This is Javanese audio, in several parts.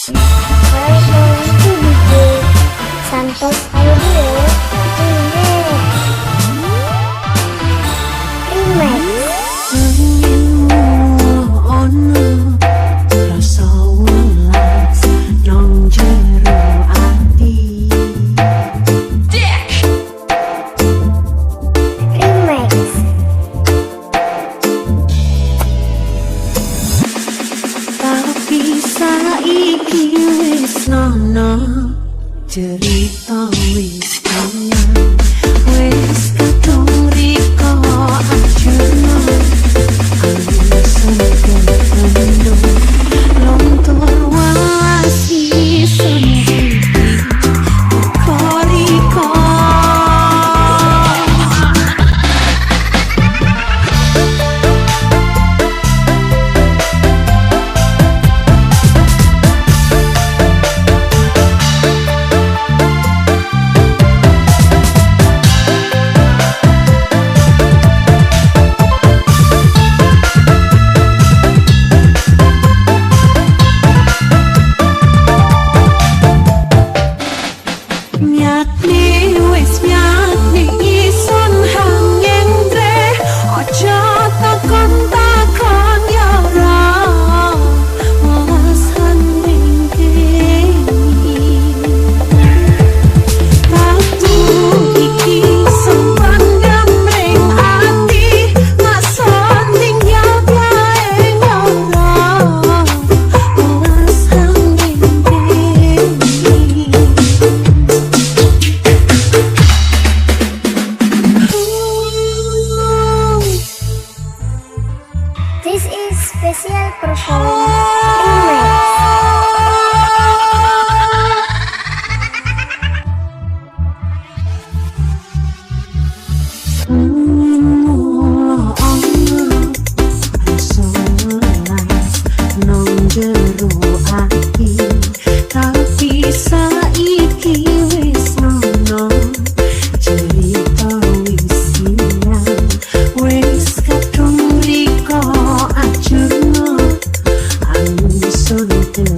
Welcome to DJ Santos Audio Remix. Ono rasa welas nang jero ati. Remix. Tapi saiki wis nono cerita, wis anyar, wis kadung riko ajurno. Angsun ketemu luntur welas isun iki riko. Nyatni wis nyatni ison hanging tre, aja takon-takon ya ora welas hanging kene. Ratu iki sempendem ring ati, mason tinggal bae ora welas hanging kene. This is special perform Remix. Jero ati, tapi saiki wis nono cerita, wis siang, wis kadung riko ajurno angsun.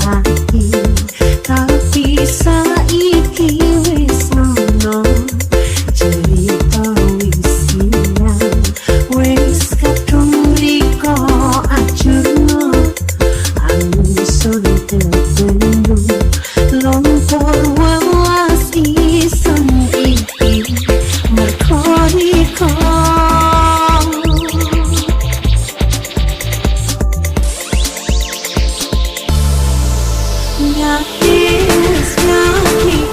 ati, tapi saiki wis ngono. Cerita wis ilang, wis kadung riko ajurno. Angsun tependung lumpur welas isun iki merko riko. Ngati wis ngati.